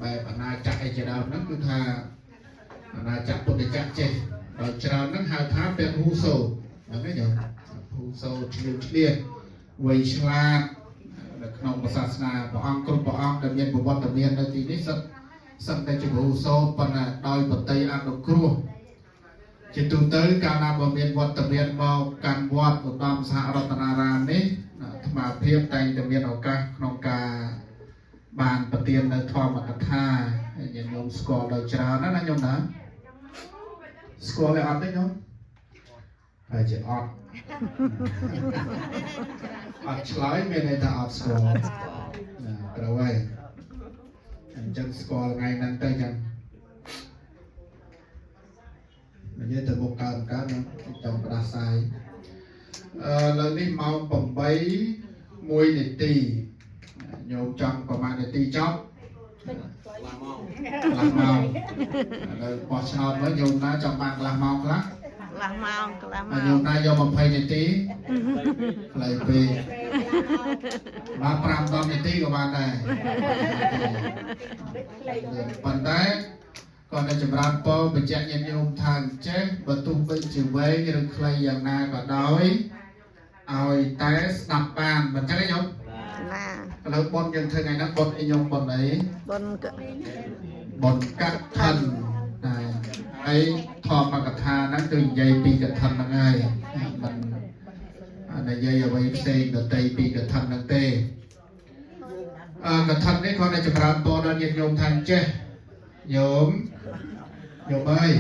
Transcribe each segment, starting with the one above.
បែបអាណាចក្រអីជាដើមហ្នឹងគឺថាអាណាចក្រពុទ្ធចក្រចេះដោយច្រើនហ្នឹងហៅថាពហុសោតហ្នឹងឯងញោមពហុសោតឆ្លៀវឆ្លៀសវៃឆ្លាតនៅក្នុងសាសនាព្រះអង្គគ្រប់ព្រះអង្គដែលមានប្រវត្តិមាននៅទីនេះសិតសិតតែជាពហុសោតប៉ុន្តែដោយបតីអនុគ្រោះជាទូទៅកាលណាបើមានវត្តមានមកកាន់វត្តឧត្តមសហរតនារាមនេះអាត្មាភាពតែងតែមានឱកាសក្នុងការបានប្រទាននៅធម្មកថាហើយញាតិញោមស្គាល់ដោយច្រើនណាស់ណាញោមណាស្គាល់ទេអត់ទេញោមហើយជាអត់អត់ឆ្លើយមានន័យថាអត់ស្គាល់ណាត្រូវហើយអញ្ចឹងស្គាល់ថ្ងៃហ្នឹងទៅចឹងនិយាយទៅមុខកើតកើតណាចង់ផ្ដាសាយអឺលើនេះម៉ោង8 1នាទីញោមចង់ប្រហែលនាទីចប់ កន្លះម៉ោង កន្លះម៉ោងឥឡូវបោះឆ្នោតមើលញោមណាចង់បានកន្លះម៉ោងខ្លះ កន្លះម៉ោងកន្លះ ហើយ ម៉ោង ញោមណាយក20នាទីខ្លីពេកបាទ5 10នាទីក៏បានដែរប៉ុន្តែគាត់នៅចម្រើនពរបញ្ជាក់ញាតិញោមថាអញ្ចេះបើទោះបីជាវែងឬខ្លីយ៉ាងណាក៏ដោយឲ្យតែស្ដាប់បានមិនចឹងទេញោម ណា ឥឡូវប៉ុនយើងធ្វើថ្ងៃហ្នឹងប៉ុនអីញោមប៉ុនអី បុណ្យក បុណ្យកឋិនណាហើយធម្មកថាហ្នឹងគឺនិយាយពីកឋិនហ្នឹងហើយមិននិយាយអ្វីផ្សេងដតីពីកឋិនហ្នឹងទេអឺកឋិននេះគាត់តែចម្រើនពរដល់ញាតិញោមថាអញ្ចេះញោមញោមអើយ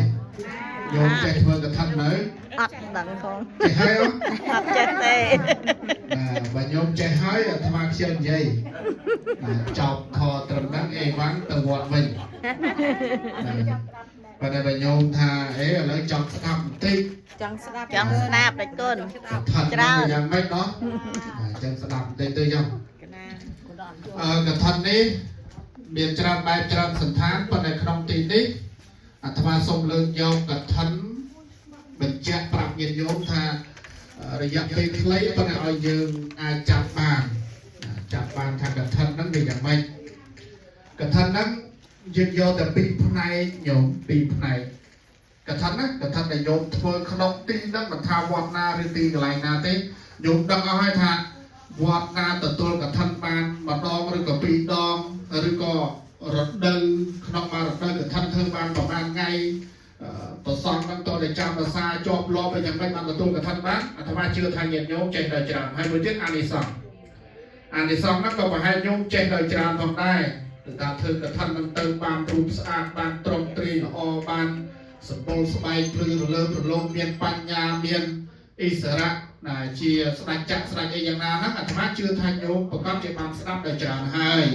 ញោមចេះធ្វើកឋិននៅ អត់ដឹងផង ចេះហើយអត់ អត់ចេះទេ ណាបើញោមចេះហើយអាត្មាខ្ជិលនិយាយណាចប់ខត្រឹមហ្នឹងអេវ៉ាន់ទៅវត្តវិញណាប៉ុន្តែបើញោមថាអេឥឡូវចង់ស្ដាប់បន្តិច ចង់ស្ដាប់ ចង់ស្ដាប់តែគុណ កថា ច្រើន យ៉ាងម៉េចណោះអញ្ចឹងស្ដាប់បន្តិចទៅចុះ កណា អឺកថានេះមានច្រើនបែបច្រើនសន្តានប៉ុន្តែក្នុងទីនេះអាត្មាសូមលើកយកកថាបញ្ជាក់ប្រាប់ញាតិញោមថារយៈពេលខ្លីប៉ុន្តែឲ្យយើងអាចចាប់បានចាប់បានថាកថាហ្នឹងវាយ៉ាងម៉េចកថាហ្នឹងយើងយកតែពីរផ្នែកញោមពីរផ្នែកកថាណាកថាដែលញោមធ្វើក្នុងទីហ្នឹងមិនថាវត្តណាឬទីកន្លែងណាទេញោមដឹងអស់ហើយថាវត្តណាទទួលកថាបានម្ដងឬក៏ពីរដងឬក៏រដូវក្នុងមួយរដូវកថាធ្វើបានប្រហែលថ្ងៃប្រសងហ្នឹងតតែចាំភាសាជាប់លាប់អីយ៉ាងម៉េចបានទទួលកថាបានអាត្មាជឿថាញាតិញោមចេះដល់ច្រើនហើយមួយទៀតអានិសង្សអានិសង្សហ្នឹងក៏ប្រហែលញោមចេះដល់ច្រើនផងដែរគឺថាធ្វើកថាហ្នឹងទៅបានរូបស្អាតបានត្រង់ទ្រាយល្អបានសម្បុរស្បែកភ្លឺរលើបរលោងមានបញ្ញាមានអិសរៈណាជាស្ដេចចក្រស្ដេចអីយ៉ាងណាហ្នឹងអាត្មាជឿថាញោមប្រកបជាបានស្ដាប់ដល់ច្រើនហើយ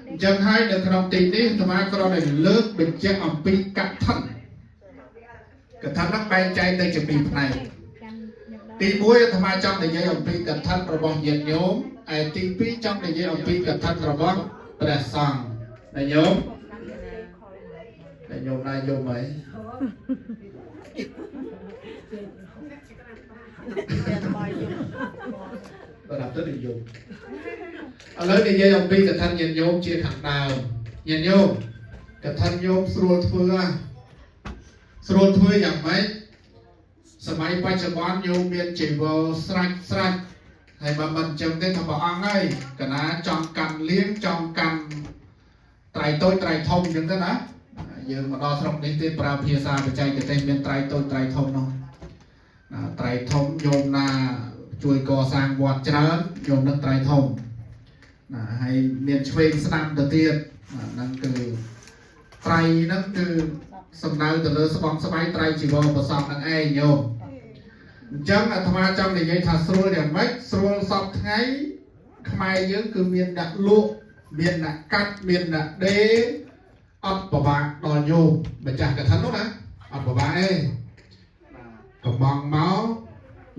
អញ្ចឹងហើយនៅក្នុងទីនេះអាត្មាគ្រាន់តែលើកបញ្ជាក់អំពីកថាកថាហ្នឹងបែងចែកទៅជាពីរផ្នែកទី1អាត្មាចង់និយាយអំពីកថារបស់ញាតិញោមឯទី2ចង់និយាយអំពីកថារបស់ព្រះសង្ឃណាញោមណាញោមណាញោមអី បើដល់ទៅនិយមឥឡូវនិយាយអំពីកថាញាតិញោមជាខាងដើមញាតិញោមកថាញោមស្រួលធ្វើហ่ะស្រួលធ្វើយ៉ាងម៉េចសម័យបច្ចុប្បន្នញោមមានជីវរស្រាច់ស្រាច់ហើយបើមិនអញ្ចឹងទេថាព្រះអង្គហើយកណាចង់កាន់លៀងចង់កាន់ត្រៃតូចត្រៃធំអញ្ចឹងទៅណាយើងមកដល់ស្រុកនេះទេប្រើភាសាបច្ចេកទេសមានត្រៃតូចត្រៃធំនោះណាត្រៃធំញោមណាជួយកសាងវត្តច្រើនញោមនឹងត្រៃធំណាហើយមានឆ្វេងស្ដាំទៅទៀតណាហ្នឹងគឺត្រៃហ្នឹងគឺសំដៅទៅលើស្បង់ស្បៃត្រៃជីវរប្រសពហ្នឹងឯងញោមអញ្ចឹងអាត្មាចង់និយាយថាស្រួលយ៉ាងម៉េចស្រួលសពថ្ងៃខ្មែរយើងគឺមានអ្នកលក់មានអ្នកកាត់មានអ្នកដេរអត់ប្របាកដល់ញោមម្ចាស់កឋិននោះណាអត់ប្របាកទេកំងមក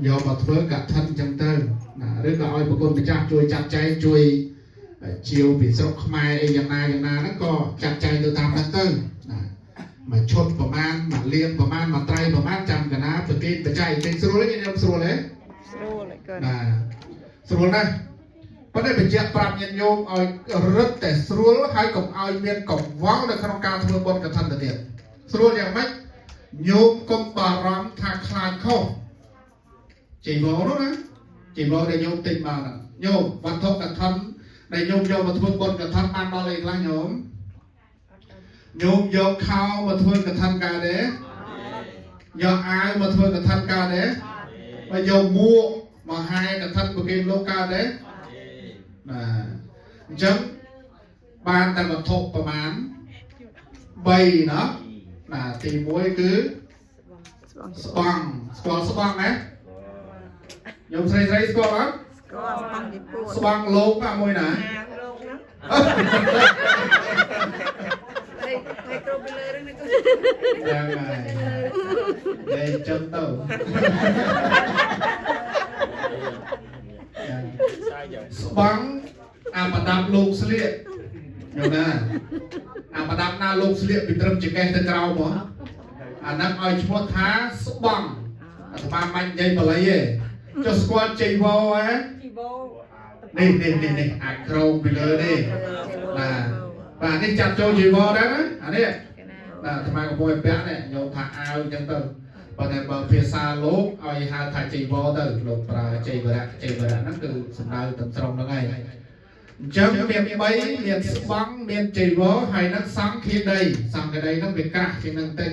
យកមកធ្វើកឋិនអញ្ចឹងទៅណាឬក៏ឲ្យប្រគុណម្ចាស់ជួយចាត់ចែងជួយជាវពីស្រុកខ្មែរអីយ៉ាងណាយ៉ាងណាហ្នឹងក៏ចាត់ចែងទៅតាមហ្នឹងទៅណាមួយឈុតប្រមាណមួយលៀងប្រមាណមួយត្រៃប្រមាណចាំកណាប្រទីនបច្ច័យពេញស្រួលទេខ្ញុំស្រួលទេ ស្រួលតែគុណ បាទស្រួលណាស់ ប៉ុន្តែបញ្ជាក់ប្រាប់ញាតិញោមឲ្យរឹតតែស្រួលហើយកុំឲ្យមានកង្វល់នៅក្នុងការធ្វើបុណ្យកឋិនទៅទៀតស្រួលយ៉ាងម៉េចញោមកុំបារម្ភថាខ្លាចខុសជីវរនោះណាជីវរដែលញោមទិញមកហ្នឹងញោមវត្ថុកឋិនដែលញោមយកមកធ្វើបុណ្យកឋិនបានដល់អីខ្លះញោមញោមយកខោមកធ្វើកឋិនកើតទេយកអាវមកធ្វើកឋិនកើតទេបើយកមួកមកហែកឋិនប្រគេនលោកកើតទេ បាទអញ្ចឹងបានតែវត្ថុប្រមាណ3ណោះបាទទី1គឺ ស្បង់ ស្បង់ស្គាល់ស្បង់ណាញោមស្រីស្រីស្គាល់អត់ ស្គាល់ស្បង់ពីពួត ស្បង់លោកអាមួយណា អាលោកហ្នឹងហើយហើយគ្រប់ពីលើហ្នឹងគឺ យ៉ាងហើយនិយាយចឹងទៅស្បង់អាប្រដាប់លោកស្លៀកញោមណាអាប្រដាប់ណាលោកស្លៀកពីត្រឹមចង្កេះទៅក្រោមហ៎អាហ្នឹងឲ្យឈ្មោះថាស្បង់អាត្មាមិននិយាយបាលីទេចុះស្គាល់ជ័យវរហ៎ ជីវោ នេះនេះនេះនេះអាក្រោមពីលើនេះបាទបាទនេះចាប់ចូលជីវរដែរណាអានេះបាទអាត្មាកំពុងតែពាក់នេះញោមថាអាវអញ្ចឹងទៅប៉ុន្តែបើភាសាលោកឲ្យហៅថាជីវរទៅលោកប្រើជ័យវរៈជ័យវរៈហ្នឹងគឺសំដៅទាំងស្រុងហ្នឹងឯងអញ្ចឹងមាន3មានស្បង់មានជីវរហើយនឹងសង្ឃាដីសង្ឃាដីហ្នឹងវាក្រាស់ជាងហ្នឹងតិច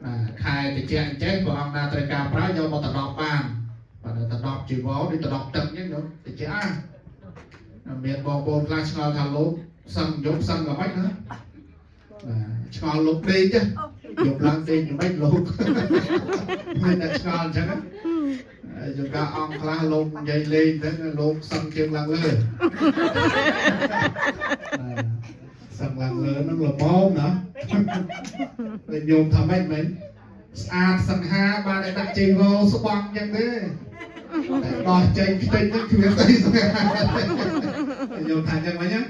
ណាខែតិចអញ្ចឹងព្រះអង្គណាត្រូវការប្រើយកមកតំណប់បានបាទតំណប់ជីវរដូចតំណប់ទឹកអញ្ចឹងញោមតិចអាមានបងប្អូនខ្លះឆ្ងល់ថាលោកសឹងយប់សឹងក៏មិនណាបាទឆ្ងល់លោកដេកយប់ឡើងដេកយ៉ាងម៉េចលោកមានតែឆ្ងល់អញ្ចឹងណាហើយជួនកាលអង្គខ្លះលោកនិយាយលេងទៅលោកសឹងជើងឡើងលើបាទសឹងឡើងលើហ្នឹងល្មមណាតែញោមថាម៉េចមែនស្អាតសង្ហាបានតែដាក់ជើងវស្បង់អញ្ចឹងទេតែដោះចេញខ្ទេចហ្នឹងគ្មានស្អីសង្ហាញោមថាអញ្ចឹងមិញណា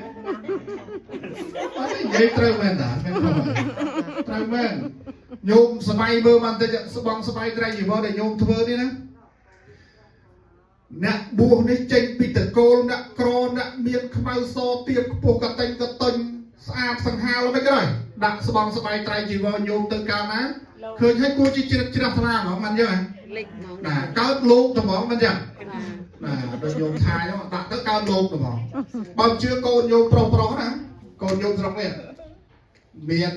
អត់ទេនិយាយត្រូវមែនតាមានខុសទេត្រូវមែនញោមស្បៃមើលបានតិចស្បង់ស្បៃត្រៃជីវរដែលញោមធ្វើនេះណាអ្នកបួសនេះចេញពីតកូលអ្នកក្រអ្នកមានខ្មៅសទៀបខ្ពស់កតេញកតុញស្អាតសង្ហាល្មិចក៏ដោយដាក់ស្បង់ស្បៃត្រៃជីវរញោមទៅកាលណាឃើញហើយគួរជាជ្រឹកជ្រះថ្លាហ្មងមិនអញ្ចឹងហ៎ លិចហ្មង ណាកើតលោកត្មងមិនអញ្ចឹងណាដូចញោមថាអញ្ចឹងដាក់ទៅកើតលោកត្មងបើជឿកូនញោមប្រុសប្រុសណាកូនញោមស្រុកនេះមាន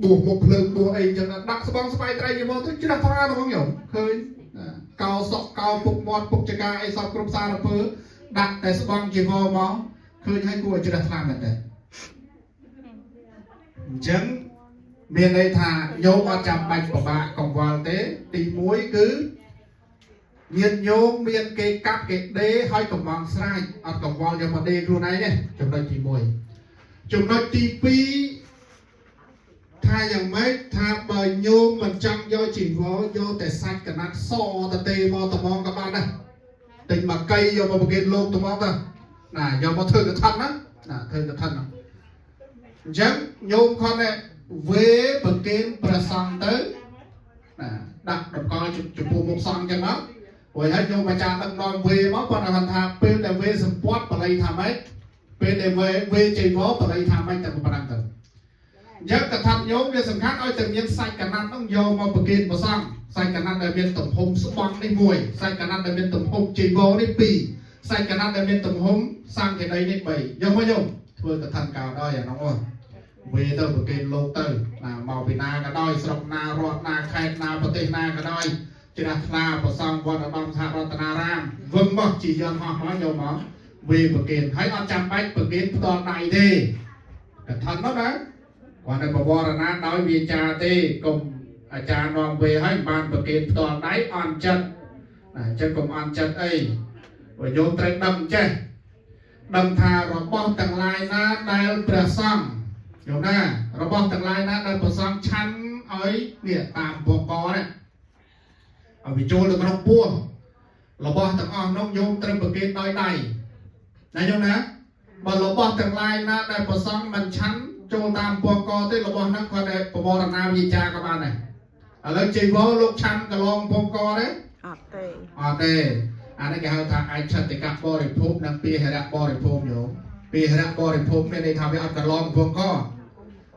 បួសមុខភ្លើងបួសអីអញ្ចឹងណាដាក់ស្បង់ស្បៃត្រៃយមកទៅជ្រះថ្លាត្មងញោមឃើញណាកោសក់កោពុកមាត់ពុកចកាអីសពគ្រប់សារពើដាក់តែស្បង់ជីវរមកឃើញហើយគួរឲ្យជ្រះថ្លាមែនទេអញ្ចឹងមានន័យថាញោមអត់ចាំបាច់ពិបាកកង្វល់ទេទី1គឺ ញាតិញោមមានគេកាប់គេដេហើយកំងស្រែកអត់កង្វល់យកមកដេខ្លួនឯងទេចំណុចទី1ចំណុចទី2ថាយ៉ាងម៉េចថាបើញោមមិនចង់យកជីវរយកតែសាច់កណាត់សតទេមកត្មងក៏បានដែរទិញមកកៃយកមកប្រគេនលោកត្មងទៅណាយកមកធ្វើកឋិនណាណាធ្វើកឋិនណាអញ្ចឹងញោមគាត់តែវេប្រគេនព្រះសង្ឃទៅណាដាក់តម្កល់ចំពោះមុខសង្ឃអញ្ចឹងមក ព្រោះហើយញោមអាចារ្យដឹកនាំវេមកគាត់ថាថាពេលដែលវេសម្ពាត់បល័យថាម៉េចពេលដែលវេវេជ័យវរបល័យថាម៉េចតែប៉ុណ្ណឹងទៅអញ្ចឹងកថាញោមវាសំខាន់ឲ្យតែមានសាច់កណាត់ហ្នឹងយកមកប្រគេនព្រះសង្ឃសាច់កណាត់ដែលមានទំហំស្បង់នេះមួយសាច់កណាត់ដែលមានទំហំជ័យវរនេះពីរសាច់កណាត់ដែលមានទំហំសង្ឃេដីនេះ3យកមកញោមធ្វើកថាកោដល់យ៉ាងហ្នឹងអូវេទៅប្រគេនលោកទៅណាមកពីណាក៏ដោយស្រុកណារដ្ឋណាខេត្តណាប្រទេសណាក៏ដោយ ជ្រះថ្លាប្រសងវត្តឧត្តមសហរតនារាមវឹងមកជាយន្តហោះមកយកមកវេប្រគេនហើយអត់ចាំបាច់ប្រគេនផ្ទាល់ដៃទេកថានោះណាគាត់នៅបវរណាដោយវាចាទេកុំអាចារ្យនាំវេហើយបានប្រគេនផ្ទាល់ដៃអន់ចិត្តណាអញ្ចឹងកុំអន់ចិត្តអីព្រោះញោមត្រូវដឹងចេះដឹងថារបស់ទាំងឡាយណាដែលព្រះសង្ឃញោមណារបស់ទាំងឡាយណាដែលព្រះសង្ឃឆាន់ឲ្យនេះតាមពកនេះ ឲ្យវាចូលទៅក្នុងពោះរបស់ទាំងអស់នោះញោមត្រូវប្រគេនដោយដៃណាញោមណាបើរបស់ទាំងឡាយណាដែលប្រសង់មិនឆាន់ចូលតាមពងកទេរបស់ហ្នឹងគាត់តែបវរណាវិចាក៏បានដែរឥឡូវជ័យវរលោកឆាន់កន្លងពងកទេ អត់ទេ អត់ទេ អានេះគេហៅថាឯច្ឆតិកបរិភោគនិងពាហិរៈបរិភោគញោមពាហិរៈបរិភោគមានន័យថាវាអត់កន្លងកំពងក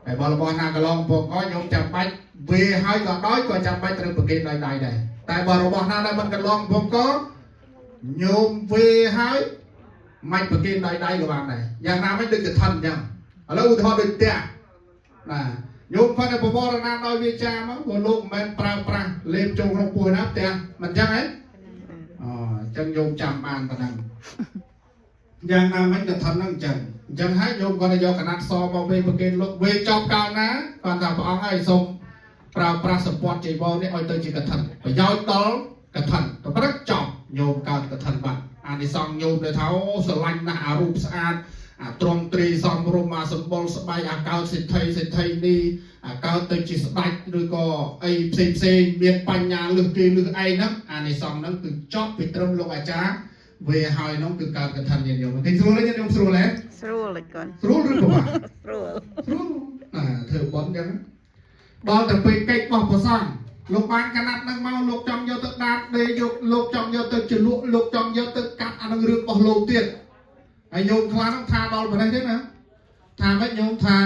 ហើយបើរបស់ណាកន្លងកំពងកញោមចាំបាច់វេហើយក៏ដោយក៏ចាំបាច់ត្រូវប្រគេនដោយដៃដែរតែបើរបស់ណាដែលមិនកន្លងកំពងកញោមវេហើយមិនប្រគេនដោយដៃក៏បានដែរយ៉ាងណាមិនដូចកឋិនអញ្ចឹងឥឡូវឧទាហរណ៍ដូចផ្ទះណាញោមគាត់តែបវរណាដោយវាចាមកព្រោះលោកមិនមែនប្រើប្រាស់លេបចូលក្នុងពោះណាផ្ទះមិនអញ្ចឹងហ៎ អូអញ្ចឹងញោមចាំបានប៉ុណ្ណឹងយ៉ាងណាមិញក៏ថិនហ្នឹងអញ្ចឹងអញ្ចឹងហើយញោមគាត់ទៅយកកណាត់សមកវេប្រគេនលោកវេចប់កាលណាគាត់ថាព្រះអង្គហើយសូមប្រើប្រាស់សម្ព័ន្ធជីវរនេះឲ្យទៅជាកឋិនប្រយោជន៍ដល់កឋិនទៅព្រឹកចប់ញោមកើតកឋិនបាត់អានិសង្សញោមដែលថាអូស្រឡាញ់ណាស់អារូបស្អាតអាត្រង់ទ្រីសំរុំអាសម្បុរស្បែកអាកើតសិទ្ធិសិទ្ធិនេះអាកើតទៅជាស្ដេចឬក៏អីផ្សេងផ្សេងមានបញ្ញាលឹះគេលឹះឯងហ្នឹងអានិសង្សហ្នឹងគឺចប់ពីត្រឹមលោកអាចារ្យវេហើយហ្នឹងគឺកើតកឋិនញាតិញោមគេស្រួលទេញាតិញោមស្រួលទេ ស្រួលលេចកូន ស្រួលឬពិបាក ស្រួល ស្រួលណាធ្វើបន់អញ្ចឹងដល់តែពេលកិច្ចរបស់ព្រះសង្ឃលោកបានកណាត់នឹងមកលោកចង់យកទៅដាតដេយកលោកចង់យកទៅជ្រលក់លោកចង់យកទៅកាត់អានឹងរឿងរបស់លោកទៀតហើយញោមខ្លះហ្នឹងថាដល់ប៉ុណ្ណេះទេណាថាម៉េចញោមថា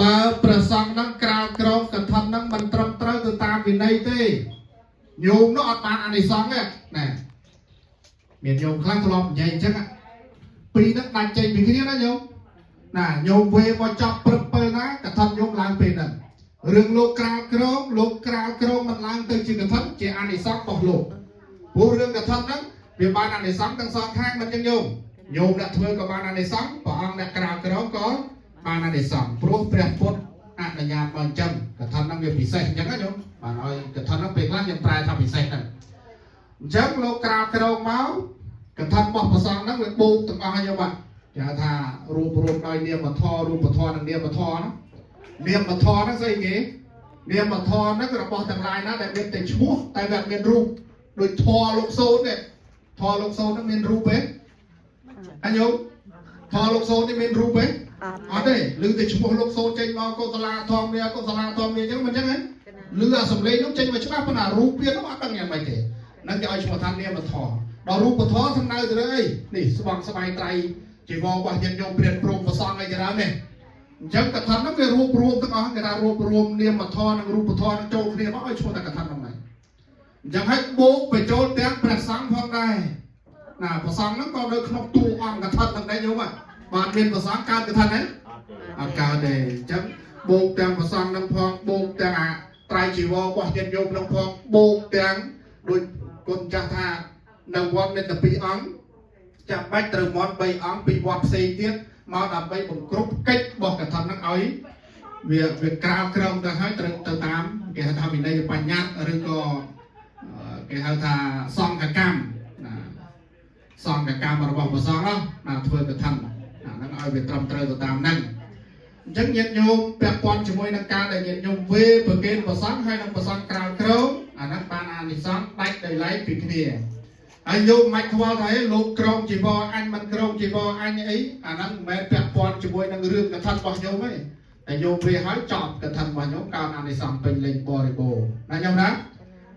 បើព្រះសង្ឃហ្នឹងក្រាលក្រងកឋិនហ្នឹងមិនត្រឹមត្រូវទៅតាមវិន័យទេញោមនោះអត់បានអានិសង្សទេណាមានញោមខ្លះធ្លាប់និយាយអញ្ចឹងពីរហ្នឹងដាច់ចេញពីគ្នាណាញោម ណាញោមវេមកចប់ព្រឹកពេលណាកឋិនញោមឡើងពេលហ្នឹងរឿងលោកក្រាលក្រងលោកក្រាលក្រងមិនឡើងទៅជាកឋិនជាអានិសង្សរបស់លោកព្រោះរឿងកឋិនហ្នឹងវាបានអានិសង្សទាំងសងខាងមិនចឹងញោមញោមអ្នកធ្វើក៏បានអានិសង្សព្រះអង្គអ្នកក្រាលក្រងក៏បានអានិសង្សព្រោះព្រះពុទ្ធអនុញ្ញាតមកអញ្ចឹងកឋិនហ្នឹងវាពិសេសអញ្ចឹងណាញោមបានឲ្យកឋិនហ្នឹងពេលខ្លះយើងប្រែថាពិសេសហ្នឹងអញ្ចឹងលោកក្រាលក្រងមកកឋិនរបស់ព្រះសង្ឃហ្នឹងវាបូកទាំងអស់ហើយញោមបាទ គេហៅថារូបរួមដោយនាមធម៌រូបធម៌និងនាមធម៌ហ្នឹងនាមធម៌ហ្នឹងស្អីគេនាមធម៌ហ្នឹងរបស់ទាំងឡាយណាដែលមានតែឈ្មោះតែវាអត់មានរូបដូចធម៌លោកសូននេះធម៌លោកសូនហ្នឹងមានរូបទេអញញោមធម៌លោកសូននេះមានរូបទេ អត់ អត់ទេឮតែឈ្មោះលោកសូនចេញមកកុសលាធម្មនេះកុសលាធម្មនេះអញ្ចឹងមិនអញ្ចឹងហ៎ឮអាសំឡេងនោះចេញមកច្បាស់ប៉ុន្តែរូបវានោះអត់ដឹងយ៉ាងម៉េចទេហ្នឹងគេឲ្យឈ្មោះថានាមធម៌ដល់រូបធម៌សំដៅទៅលើអីនេះស្បង់ស្បៃត្រៃ ជីវររបស់ញាតិញោមព្រានព្រំប្រសងអីច្រើននេះអញ្ចឹងកថាហ្នឹងវារួបរួមទាំងអស់គេថារួបរួមនាមធម៌និងរូបធម៌នឹងចូលគ្នាមកឲ្យឈ្មោះថាកថាហ្នឹងដែរអញ្ចឹងហើយបូកបញ្ចូលទាំងព្រះសង្ឃផងដែរណាព្រះសង្ឃហ្នឹងក៏នៅក្នុងតួអង្គកថាហ្នឹងដែរញោមបាទមានព្រះសង្ឃកើតកថាហ្នឹងអត់កើតទេអញ្ចឹងបូកទាំងព្រះសង្ឃហ្នឹងផងបូកទាំងអាត្រៃជីវររបស់ញាតិញោមហ្នឹងផងបូកទាំងដូចគុណចាស់ថានៅវត្តមានតែពីរអង្គ ចាំបាច់ត្រូវមន់3អង្គពីវត្តផ្សេងទៀតមកដើម្បីបង្គ្រប់កិច្ចរបស់កថាហ្នឹងឲ្យវាវាក្រាលក្រងទៅហើយត្រូវទៅតាមគេហៅថាវិន័យបញ្ញត្តិឬក៏គេហៅថាសង្ឃកម្មណាសង្ឃកម្មរបស់ព្រះសង្ឃនោះណាធ្វើកថាណាហ្នឹងឲ្យវាត្រឹមត្រូវទៅតាមហ្នឹងអញ្ចឹងញាតិញោមពាក់ព័ន្ធជាមួយនឹងការដែលញាតិញោមវេប្រគេនព្រះសង្ឃហើយនឹងព្រះសង្ឃក្រាលក្រងអាហ្នឹងបានអានិសង្សដាច់ដោយឡែកពីគ្នា ហើយយកមិនខ្វល់ថាអីលោកក្រងជីវរអញមិនក្រងជីវរអញអីអាហ្នឹងមិនមែនពាក់ព័ន្ធជាមួយនឹងរឿងកថារបស់ញោមទេតែញោមវាហើយចប់កថារបស់ញោមកើតអានិសង្សពេញលេញបរិបូរណ៍ណាញោមណា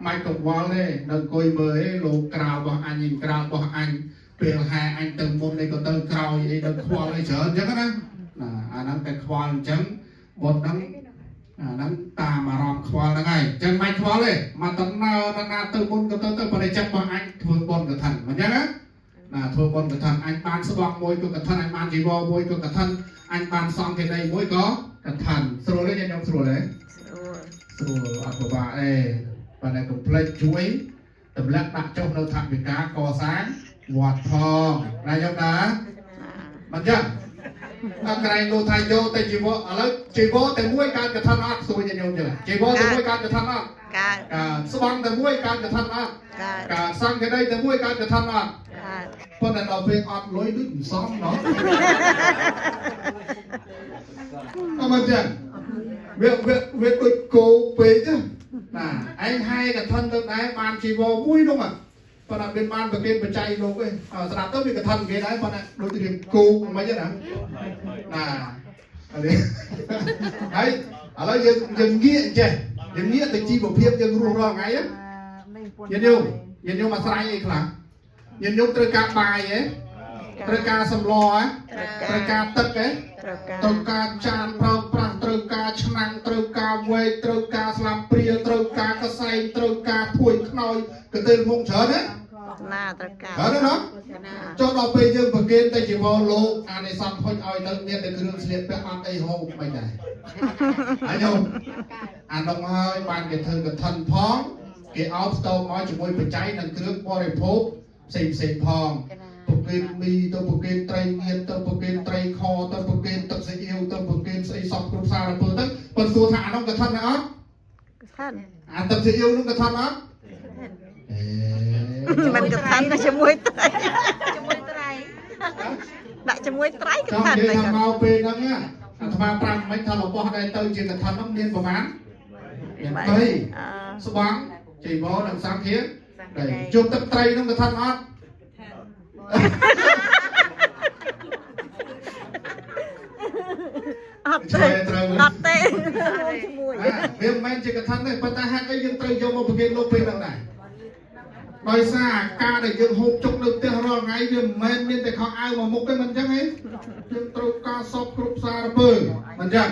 មិនកង្វល់ទេនៅអង្គុយមើលអីលោកក្រៅរបស់អញឯងក្រៅរបស់អញពេលហែអញទៅមុនអីក៏ទៅក្រោយអីទៅខ្វល់អីច្រើនអញ្ចឹងណាណាអាហ្នឹងតែខ្វល់អញ្ចឹងបុណ្យហ្នឹងអាហ្នឹងតាមអារម្មណ៍ខ្វល់ហ្នឹងហើយអញ្ចឹងមិនខ្វល់ទេមកតំណើរណាទៅមុនក៏ទៅទៅបើតែចិត្តរបស់អញធ្វើបុណ្យកឋិនអញ្ចឹងណាណាធ្វើបុណ្យកឋិនអញបានស្បង់មួយក៏កឋិនអញបានជីវរមួយក៏កឋិនអញបានសង្ឃេដីមួយក៏កឋិនស្រួលទេញាតិញោមស្រួលទេ ស្រួល ស្រួលអត់ពិបាកទេប៉ុន្តែកុំភ្លេចជួយទម្លាក់ដាក់ចុះនៅថវិកាកសាងវត្តផងណាញោមណា ណា មិនចឹងអត់ក្រែងលោកថាយកតែជីវរឥឡូវជីវរតែមួយកើតកឋិនអត់សួរញាតិញោមចឹងជីវរតែមួយកើតកឋិនអត់ កើត កើតស្បង់តែមួយកើតកឋិនអត់ កើត កើតសង្ឃដីតែមួយកើតកឋិនអត់ កើត ប៉ុន្តែដល់ពេលអត់លុយដូចមិនសមណោះអត់មិនចឹងវាវាវាដូចគោពេកណាឯងហែកឋិនទៅដែរបានជីវរមួយនោះប៉ុន្តែមានបានប្រគេនបច្ច័យលោកឯងស្ដាប់ទៅវាកឋិនគេដែរប៉ុន្តែដូចរៀងគោមិនហ្នឹងណាណាហើយឥឡូវយើងយើងងាកចេះយើងងាកទៅជីវភាពយើងរស់រាល់ថ្ងៃញាតិញោមញាតិញោមអាស្រ័យអីខ្លះ ញាតិញោមត្រូវការបាយហ៎ត្រូវការសម្លហ៎ ត្រូវ ត្រូវការទឹកហ៎ ត្រូវការ ត្រូវការចានប្រើប្រាស់ត្រូវការឆ្នាំងត្រូវការវែកត្រូវការស្លាបព្រាត្រូវការកសែងត្រូវការភួយខ្នើយកន្ទេលមុងច្រើនណា ណាត្រូវការ ច្រើនណាស់ណា ណា ចុះដល់ពេលយើងប្រគេនទៅជីវរលោកអានិសង្ឃហុចឲ្យទៅមានតែគ្រឿងស្លៀកពាក់អត់អីហូបមិនដែរ អាញោមអានោះហើយបានគេធ្វើកឋិនផងគេអោបស្ទមកជាមួយបច្ច័យនិងគ្រឿងបរិភោគផ្សេងផ្សេងៗផងប្រគេនមីទៅប្រគេនត្រីងៀតទៅប្រគេនត្រីខទៅប្រគេនទឹកស៊ីអ៊ីវទៅប្រគេនស្អីសពគ្រប់សារពើទៅប៉ុន្តែសួរថាអានោះកឋិនទេអត់ ឋិន អាទឹកស៊ីអ៊ីវនោះកឋិនអត់អេ មិនកឋិនទៅជាមួយត្រី ជាមួយត្រី ដាក់ជាមួយត្រីក ចង់ ឋិន និយាយ តែ ថាមកពេលហ្នឹងណាអាត្មាប្រាប់មិនថារបស់ដែលទៅជាកឋិនហ្នឹងមានប្រមាណមាន អ បី ឺ ស្បង់ចីវរនិងសង្ឃាដីជួបទឹកត្រីហ្នឹងកឋិនអត់ អត់ទេអត់ទេជាមួយ អាវាមិនមែនជាកឋិនទេប៉ុន្តែហេតុអីយើងត្រូវយកមកប្រគេនលោកពេលហ្នឹងដែរដោយសារការដែលយើងហូបចុកនៅផ្ទះរាល់ថ្ងៃវាមិនមែនមានតែខោអាវមួយមុខទេមិនអញ្ចឹងទេយើងត្រូវការសពគ្រប់សារពើមិនអញ្ចឹង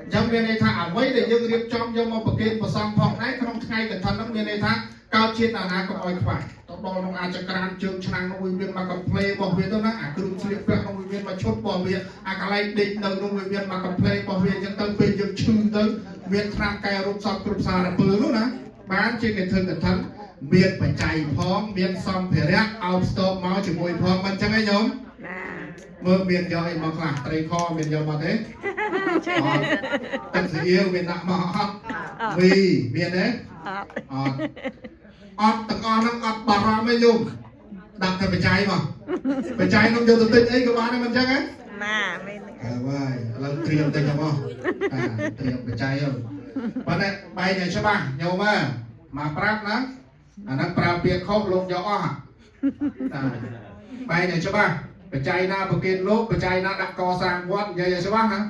អញ្ចឹងមានន័យថាអ្វីដែលយើងរៀបចំយកមកប្រគេនព្រះសង្ឃផងដែរក្នុងថ្ងៃកឋិនហ្នឹងមានន័យថាកើតជាតិណានាកុំឲ្យខ្វះទៅដល់ក្នុងអាចក្រានជើងឆ្នាំងនោះវាមានមកកំ pl របស់វាទៅណាអាគ្រឿងស្លៀកពាក់នោះវាមានមកឈុតរបស់វាអាកន្លែងដេកនៅនោះវាមានមកកំ pl របស់វាអញ្ចឹងទៅពេលយើងឈឺទៅមានថ្នាំកែរោគសពគ្រប់សារពើនោះណាបានជាគេធ្វើកឋិនមានបច្ច័យផងមានសម្ភារៈអោបស្ទបមកជាមួយផងមិនអញ្ចឹងឯងញោម ណា មើលមានយកអីមកខ្លះត្រីខមានយកមកទេអត់ទឹកស៊ីអ៊ីវមានដាក់មកអត់វីមានទេ អត់ អត់អត់ទាំងអស់ហ្នឹងអត់បារម្ភទេញោមដាក់តែបច្ច័យមកបច្ច័យហ្នឹងយកទៅទិញអីក៏បានដែរមិនអញ្ចឹងហ៎ ណាមាន អើហើយឥឡូវត្រៀមទិញមកអាត្រៀមបច្ច័យហើយប៉ុន្តែបែកឲ្យច្បាស់ញោមមកប្រាប់ណាអាហ្នឹងប្រើពាក្យខុសលោកយកអស់អាបែកឲ្យច្បាស់បច្ច័យណាប្រគេនលោកបច្ច័យណាដាក់កសាងវត្តនិយាយឲ្យច្បាស់ណា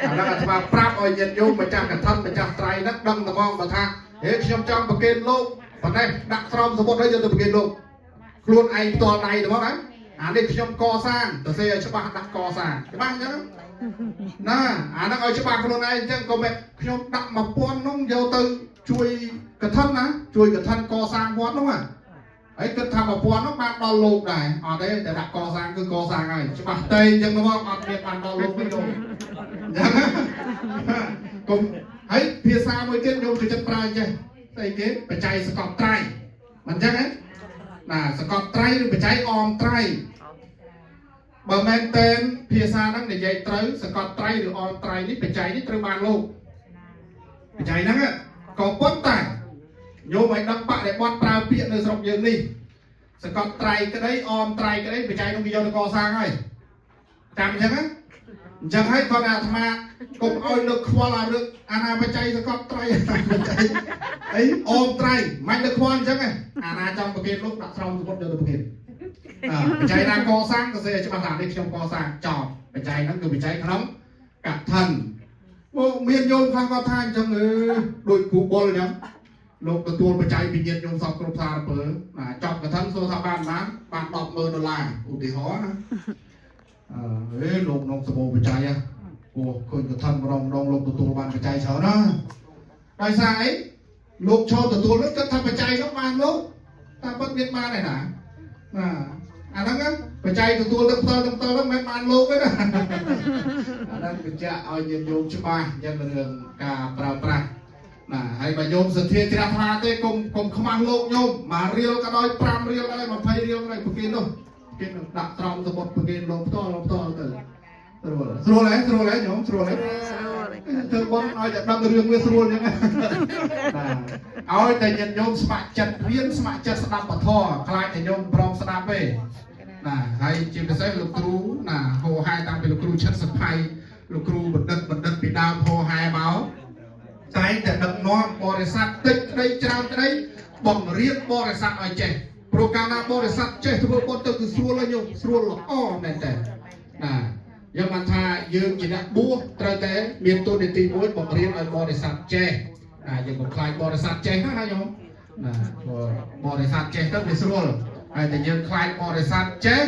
អាហ្នឹងអាត្មាប្រាប់ឲ្យញាតិញោមម្ចាស់កឋិនម្ចាស់ត្រៃហ្នឹងដឹងតែហ្មងបើថាហេខ្ញុំចង់ប្រគេនលោកប៉ុន្តែដាក់ស្រោមសមុទ្រឲ្យយកទៅប្រគេនលោកខ្លួនឯងផ្ទាល់ដៃតែហ្មងណាអានេះខ្ញុំកសាងទៅសេឲ្យច្បាស់ដាក់កសាងច្បាស់អញ្ចឹងណាអាហ្នឹងឲ្យច្បាស់ខ្លួនឯងអញ្ចឹងក៏មិនខ្ញុំដាក់1000នោះយកទៅជួយកឋិនណាជួយកឋិនកសាងវត្តនោះណាហើយគិតថា1000នោះបានដល់លោកដែរអត់ទេតែដាក់កសាងគឺកសាងហើយច្បាស់តែអញ្ចឹងហ្មងអត់មានបានដល់លោកវិញលោកអញ្ចឹងណាកុំហើយភាសាមួយទៀតខ្ញុំចូលចិត្តប្រើអញ្ចឹងស្អីគេបច្ច័យសកលត្រៃមិនអញ្ចឹងទេណាសកលត្រៃឬបច្ច័យអមត្រៃបើមែនតែនភាសាហ្នឹងនិយាយត្រូវសកលត្រៃឬអមត្រៃនេះបច្ច័យនេះត្រូវបានលោកបច្ច័យហ្នឹងក៏ប៉ុន្តែញោមឲ្យដឹងបរិបត្តិប្រើពាក្យនៅស្រុកយើងនេះសកលត្រៃក្តីអមត្រៃក្តីបច្ច័យនោះគេយកទៅកសាងហើយចាំអញ្ចឹងណាអញ្ចឹងហើយគាត់អាត្មាកុំឲ្យនឹកខ្វល់អារឿងអាណាបច្ច័យសកលត្រៃអាណាបច្ច័យអីអមត្រៃមិននឹកខ្វល់អញ្ចឹងឯងអាណាចង់ប្រគេនលោកដាក់ស្រោមសមុទ្រយកទៅប្រគេនអើបច្ច័យណាកសាងក៏សេឲ្យច្បាស់ថានេះខ្ញុំកសាងចប់បច្ច័យហ្នឹងគឺបច្ច័យក្នុងកឋិនមកមានញោមខ្លះគាត់ថាអញ្ចឹងអឺដូចគ្រូបុលអញ្ចឹងលោកទទួលបច្ច័យពីញាតិញោមសពគ្រប់សារពើណាចប់កឋិនសួរថាបានបានបាន100,000ដុល្លារឧទាហរណ៍ណាអឺហេលោកនងសបោបច្ច័យហ៎ព្រោះឃើញកឋិនម្ដងម្ដងលោកទទួលបានបច្ច័យច្រើនណាដោយសារអីលោកឈរទទួលនោះគិតថាបច្ច័យនោះបានលោកតាមពិតមានបានឯណាណាអាហ្នឹងណាបច្ច័យទទួលទាំងផ្ទាល់ទាំងផ្ទាល់ហ្នឹងមិនមែនបានលោកទេណាអាហ្នឹងបញ្ជាក់ឲ្យញាតិញោមច្បាស់អញ្ចឹងរឿងការប្រើប្រាស់ណាហើយបើញោមសទ្ធាជ្រះថ្លាទេកុំកុំខ្មាស់លោកញោមមួយរៀលក៏ដោយ5រៀលក៏ដោយ20រៀលក៏ដោយប្រគេននោះគេនឹងដាក់ត្រង់សមុទ្រប្រគេនលោកផ្ទាល់ផ្ទាល់ទៅស្រួលស្រួលហ៎ស្រួលហ៎ញោមស្រួលហ៎ ស្រួល ធ្វើបុណ្យឲ្យតែដឹងរឿងវាស្រួលអញ្ចឹងណាបាទឲ្យតែញាតិញោមស្ម័គ្រចិត្តរៀនស្ម័គ្រចិត្តស្ដាប់ពធខ្លាចតែញោមព្រមស្ដាប់ទេណាហើយជាពិសេសលោកគ្រូណាហោហែតាំងពីលោកគ្រូឈិតសភ័យលោកគ្រូបណ្ឌិតបណ្ឌិតពីដើមហោហែមកតែងតែដឹកនាំបរិស័ទតិចក្តីច្រើនក្តីបង្រៀនបរិស័ទឲ្យចេះព្រោះកាលណាបរិស័ទចេះធ្វើបុណ្យទៅគឺស្រួលហើយញោមស្រួលល្អមែនតើណាយើងបានថាយើងជាអ្នកបួសត្រូវតែមានតួនាទីមួយបង្រៀនឲ្យបរិស័ទចេះណាយើងកុំខ្លាចបរិស័ទចេះណាណាញោមណាព្រោះបរិស័ទចេះទៅវាស្រួល ហើយតែយើងខ្លាចបរិស័ទចេះ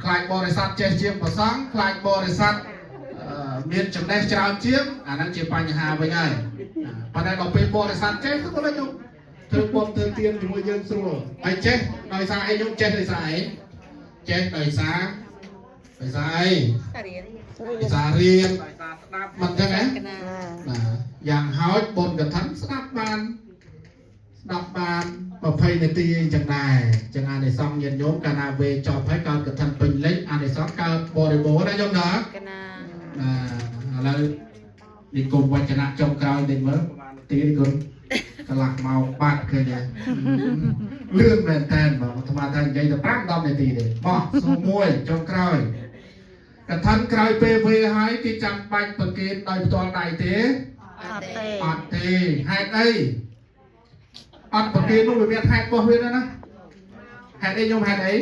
ខ្លាចបរិស័ទចេះជាងប្រសង់ខ្លាចបរិស័ទមានចំណេះច្រើនជាងអាហ្នឹងជាបញ្ហាវិញហើយប៉ុន្តែដល់ពេលបរិស័ទចេះគឺគាត់ខ្ញុំធ្វើបុណ្យធ្វើទានជាមួយយើងស្រួលហើយចេះដោយសារអីខ្ញុំចេះដោយសារអីចេះដោយសារដោយសារអី រៀន ដោយសាររៀនដោយសារស្ដាប់មិនចឹងហ៎ កណា បាទយ៉ាងហោចបុណ្យកឋិនស្ដាប់បានស្ដាប់បាន20នាទីអីចឹងដែរចឹងអានិសង្សញាតិញោមកាលណាវេចប់ហើយកើតកឋិនពេញលេញអានិសង្សកើតបរិបូរណ៍ណាញោមណា កណា បាទឥឡូវនិគមវចនៈចុងក្រោយតិចមើលប្រហែលនាទីនេះគុណកន្លះម៉ោងបាត់ឃើញទេលឿនមែនតើបងអាត្មាថានិយាយតែ5 10នាទីទេបោះសូមមួយចុងក្រោយកឋិនក្រោយពេលវេហើយគេចាំបាច់ប្រគេនដោយផ្ទាល់ដៃទេ អត់ទេ អត់ទេហេតុអីអត់ប្រគេននោះវាមានហេតុរបស់វាដែរណាហេតុអីខ្ញុំហេតុអី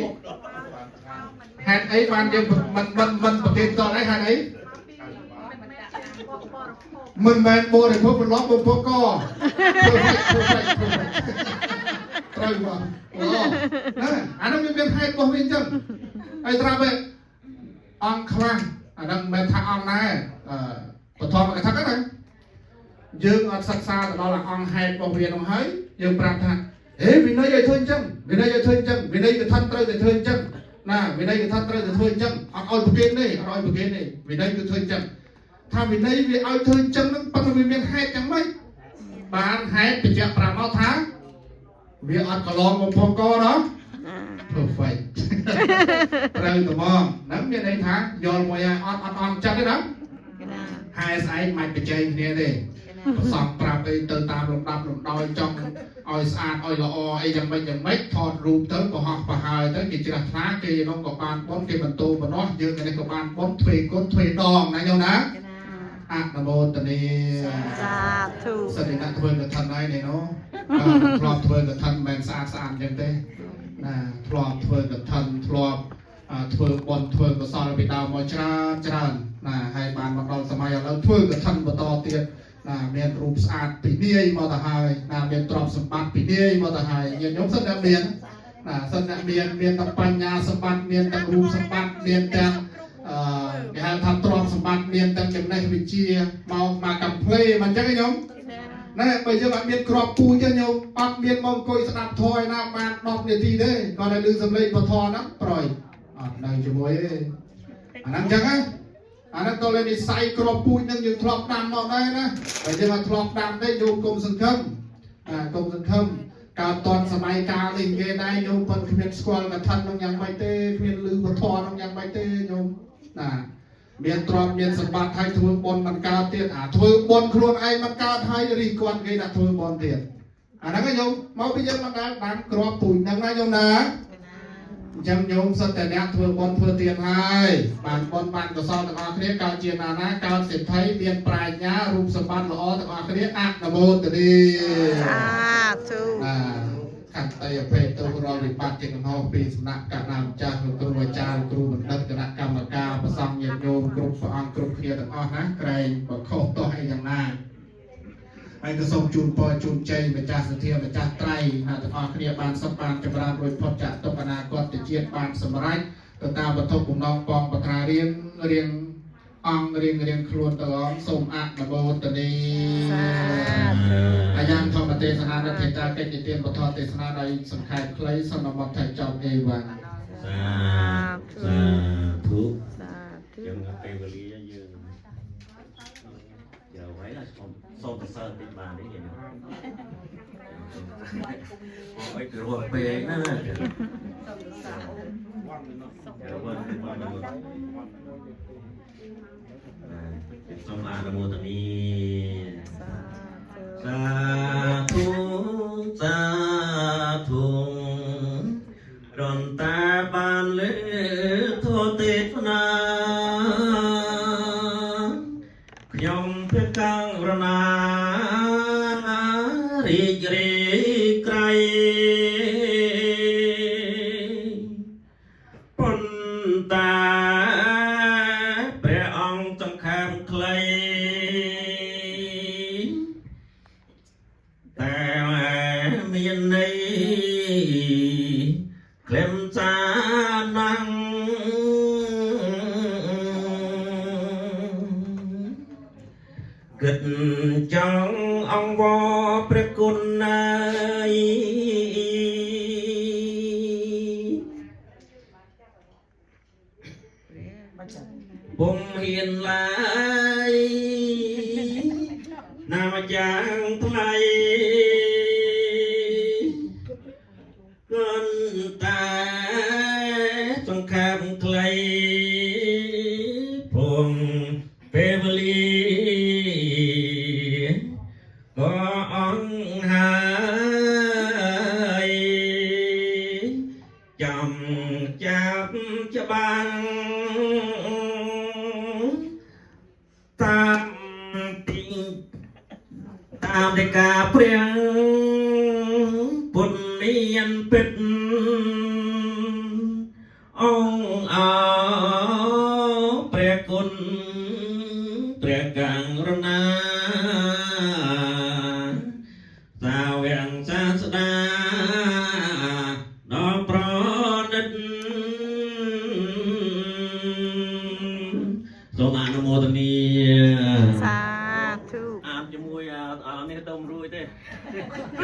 ហេតុអីបានយើងមិនមិនមិនប្រគេនតអីហេតុអីមិនមែនបរិភោគបន្លំបំពកក perfect perfect perfect ត្រូវបងអូណាអានោះវាមានហេតុរបស់វាអញ្ចឹងហើយត្រាប់ឯងអង្គខ្លះអាហ្នឹងមិនមែនថាអង្គដែរអឺបឋមកថាហ្នឹងយើងអត់សិក្សាទៅដល់អង្គហេតុរបស់វានោះហើយយើងប្រាប់ថាហេវិន័យឲ្យធ្វើអញ្ចឹងវិន័យឲ្យធ្វើអញ្ចឹងវិន័យកថាត្រូវតែធ្វើអញ្ចឹងណាវិន័យកថាត្រូវតែធ្វើអញ្ចឹងអត់ឲ្យប្រគេនទេអត់ឲ្យប្រគេនទេវិន័យគឺធ្វើអញ្ចឹងថាវិន័យវាឲ្យធ្វើអញ្ចឹងហ្នឹងប៉ុន្តែវាមានហេតុយ៉ាងម៉េចបានហេតុបញ្ជាក់ប្រាប់មកថាវាអត់កន្លងបំពងកណោះ perfect ត្រូវតែហ្មងហ្នឹងមានន័យថាយល់មួយហើយអត់អត់អន់ចិត្តទេណា កណា ហើយស្អែកមិនបច្ចេកគ្នាទេ កណា ប្រសងប្រាប់អីទៅតាមលំដាប់លំដោយចង់ឲ្យស្អាតឲ្យល្អអីយ៉ាងម៉េចយ៉ាងម៉េចថតរូបទៅកុហកប្រហើយទៅគេជ្រះថ្លាគេនោះក៏បានបុណ្យគេបន្ទោបណ្ដោះយើងនេះក៏បានបុណ្យទ្វេគុណទ្វេដងណាញោមណា កណា អនុមោទនា សាធុ សិទ្ធិអ្នកធ្វើកឋិនហើយនេះនោះបាទធ្លាប់ធ្វើកឋិនមិនមែនស្អាតស្អាតអញ្ចឹងទេណាធ្លាប់ធ្វើកឋិនធ្លាប់ធ្វើបុណ្យធ្វើកុសលពីដើមមកច្រើនច្រើនណាហើយបានមកដល់សម័យឥឡូវធ្វើកឋិនបន្តទៀតណាមានរូបស្អាតពីនាយមកទៅហើយណាមានទ្រព្យសម្បត្តិពីនាយមកទៅហើយញាតិញោមសិនតែមានណាសិនតែមានមានទាំងបញ្ញាសម្បត្តិមានទាំងរូបសម្បត្តិមានទាំងអឺគេហៅថាទ្រព្យសម្បត្តិមានទាំងចំណេះវិជ្ជាមកមកកំភ្លេមិនអញ្ចឹងទេញោម ណែបើយើងអត់មានក្របពូជទេញោមអត់មានមកអង្គុយស្ដាប់ធម៌ឯណាបាន10នាទីទេគាត់តែឮសំឡេងពធហ្នឹងប្រយអត់នៅជាមួយទេអាហ្នឹងចឹងណាអាហ្នឹងក៏លេនិស័យក្របពូជហ្នឹងយើងធ្លាប់ដាំមកដែរណាបើយើងអត់ធ្លាប់ដាំទេញោមកុំសង្ឃឹមអាកុំសង្ឃឹមកាលតនសម័យកាលនេះគេដែរញោមប៉ុនគ្មានស្គាល់កថាហ្នឹងយ៉ាងម៉េចទេគ្មានឮពធហ្នឹងយ៉ាងម៉េចទេញោមណាមានទ្រព្យមានសម្បត្តិហើយធ្វើបុណ្យមិនកើតទៀតអាធ្វើបុណ្យខ្លួនឯងមិនកើតហើយរិះគន់គេដាក់ធ្វើបុណ្យទៀតអាហ្នឹងឯងញោមមកពីយើងមិនដែលដាំគ្រាប់ពូជហ្នឹងណាញោមណាអញ្ចឹងញោមសិតតែអ្នកធ្វើបុណ្យធ្វើទានហើយបានបុណ្យបានកុសលទាំងអស់គ្នាកើតជាណានាកើតសេដ្ឋីមានប្រាជ្ញារូបសម្បត្តិល្អទាំងអស់គ្នាអនុមោទនា សាធុ បាទខន្តីអភ័យទោសរាល់វិបត្តិជាកំហុសពីសំណាក់កណ្ដាលម្ចាស់លោកគ្រូអាចារ្យលោកគ្រូបណ្ឌិតគណៈកម្មការប្រសង់ញាតិញោមគ្រប់ព្រះអង្គគ្រប់គ្នាទាំងអស់ណាក្រែងបើខុសទោសអីយ៉ាងណាហើយក៏សូមជូនពរជូនជ័យម្ចាស់សទ្ធាម្ចាស់ត្រៃណាទាំងអស់គ្នាបានសុខបានចម្រើនរួចផុតចាកទុក្ខអនាគតជាតិបានសម្រេចទៅតាមវត្ថុបំណងបងបត្រារៀងរៀងអង្គរៀងរៀងខ្លួនទៅអងសូមអនុមោទនា សាធុ អាយ៉ាងធម្មទេសនានិធិតាកិច្ចនិទានពធទេសនាដោយសង្ខេបខ្លីសន្មតថាចប់អេវ៉ាន់ សាសាធុ សាធុ យើងពេលវេលាយើងយកໄว้啦សូមសូមសរសើរតិចបានទេយើងអីទៅរស់ពេកណាយកវិញសូមអនុមោទនា សាធុ សាធុសាធុរនតាបានលើធម៌ទេសនាខ្ញុំព្រះករុណារីករាយក្រៃប៉ុន្តែព្រះអង្គសង្ខេបខ្លី តែមានន័យ គិតចង់អង្វរព្រះគុណណាយពុំហ៊ានឡើយណាមយ៉ាងថ្លៃគន់តែសង្ខេបខ្លីព្រមពេលវេលាក៏អង្គហើយ ចំចាប់ច្បាំងតាមទីតាមដីកាព្រះពុទ្ធមានពិតអង្គអោព្រះគុណព្រះករុណាសាវកសាស្តាដល់ប្រណិតសូមអនុមោទនា សាធុ អានជាមួយអានេះទៅមិនរួចទេ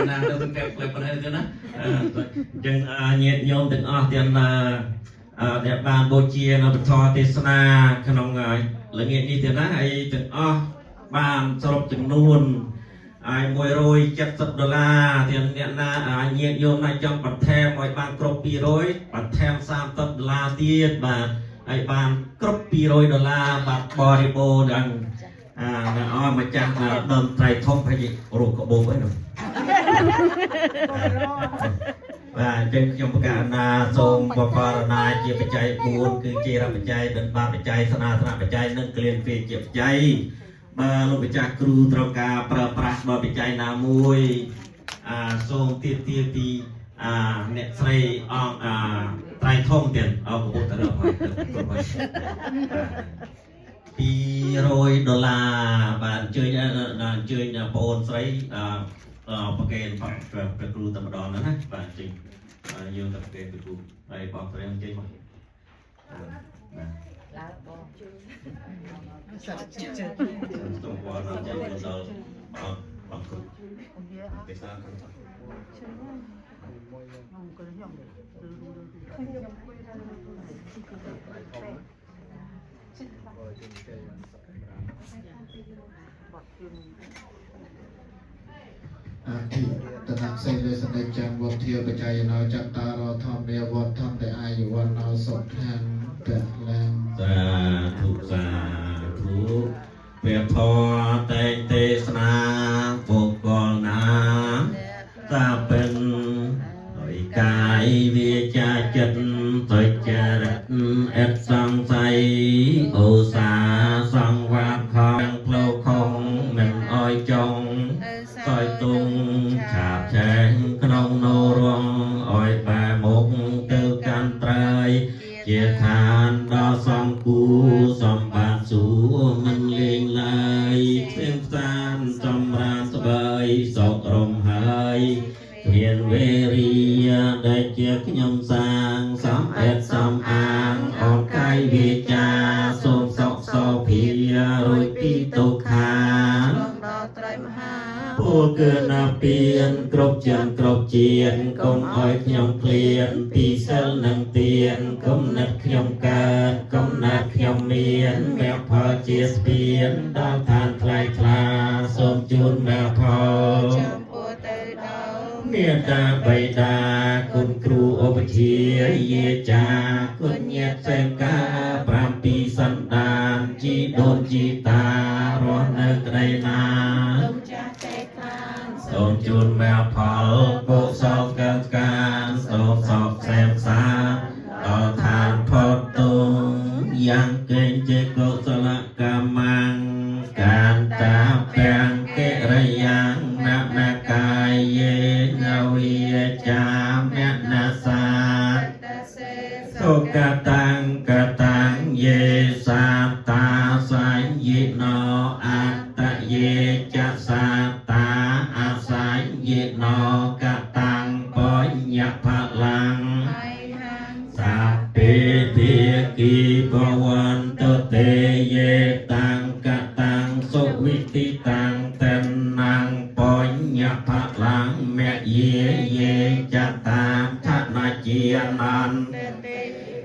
ណាទៅសង្កេតផ្លែប៉ុណ្ណេះទេណាអញ្ចឹងញាតិញោមទាំងអស់ទាំងដែលបានបូជានៅពធទេសនាក្នុងល្ងាចនេះទេណាហើយទាំងអស់បានសរុបចំនួនហើយ170ដុល្លារទាំងអ្នកណាញាតិញោមណាចង់បន្ថែមឲ្យបានគ្រប់200បន្ថែម30ដុល្លារទៀតបាទហើយបានគ្រប់200ដុល្លារបាទបរិបូរណ៍ដល់ អាណអម្ចាស់ដើមត្រៃធំប្រហែលជារកកបោបអីនោះបាទអញ្ចឹងខ្ញុំប្រកាសណាសូមបករណាជាបច្ច័យ4គឺជារបច្ច័យដិនបាបច្ច័យស្នាស្នបច្ច័យនិងក្លៀនពេជាបច្ច័យបើលោកម្ចាស់គ្រូត្រូវការប្រើប្រាស់ដោយបច្ច័យណាមួយអាសូមទៀបទាពីអាអ្នកស្រីអង្គអាត្រៃធំទៀតអរគុណទៅដល់ហើយ 200ដុល្លារបាទអញ្ជើញអញ្ជើញបងអូនស្រីអឺប្រកេនព្រះគ្រូតែម្ដងហ្នឹងណាបាទអញ្ជើញយើងទៅប្រកេនព្រះគ្រូហើយបងស្រីអញ្ជើញមកបាទ ឡើងបង សូមវត្តអញ្ជើញដល់បងបងគ្រូទេសាគ្រូ អធិតនសេលេសនិចាំវទ្ធាបច្ច័យណោចតារោធម្មាវត្ថន្តអាយុវណ្ណោសុខាំពលំ សាធុសាធុព្រះធម៌តែងទេសនាបុគ្គលណា តាពិនដោយកាយវាចាចិត្តសុចរិតអិតសង្ស័យអូសាសង្វាតខំផ្លូវខំមិនអោយចង់សយទុងឆាបឆែងក្នុងនរងអោយបែមុខទៅកាន់ត្រៃជាឋានដ៏សង្គូសម្បត្តិសួរមិនលេងឡើយផ្សេងផ្សានសម្រានស្បើយសោករំហើយ គ្មានវេរីដែលជាខ្ញុំសាងសំអេតសំអាងអនកាយវាចាសូមសុខសោភារួចពីទុក្ខា ដល់ត្រៃមហា ពលគឺណាពៀនគ្រប់ចិនគ្រប់ជាតិកុំឲ្យខ្ញុំឃ្លានពីសិលនិងទានគុំនិតខ្ញុំកើតកំណត់ខ្ញុំមានមគ្គផលជាស្ពានដល់ឋានថ្លៃថ្លាសូមជូនមគ្គផល ចំពោះទៅដល់ មេត្តាបិតាគុណគ្រូឧបជាយាចាគុណញាតិសេកាប្រាំពីរសន្តានជីដូនជីតារស់នៅក្តីណា ទុំចាស់ចេខ្លាន សូមជូនមេផលកុសលកើកានសូមសោកសេមសាដល់ឋានផុតទុងយ៉ាងកេងជាកុសលកម្មងកានតាពាំងកិរិយ៉ាងនមកាយេនវិចាមនសា តសេ សុកតាំងកតាំងយេសាតាសញ្ញិណោអត្តយេចសាតាអសញ្ញិណោកតាំងបញ្ញផលាំង ហើយហាង សាពេភាគីបវន្តទេយេតាំងកតាំងសុ វិទិតាំងតណ្ណងបញ្ញផលាំងមយាយេចតាធនជានន្ទ ទេ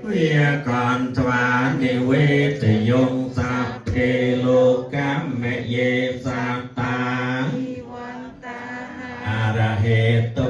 វាកន្ត្វានិវេទយងសាភេលោកមយេសាតា ជីវន្តា អរហេតុ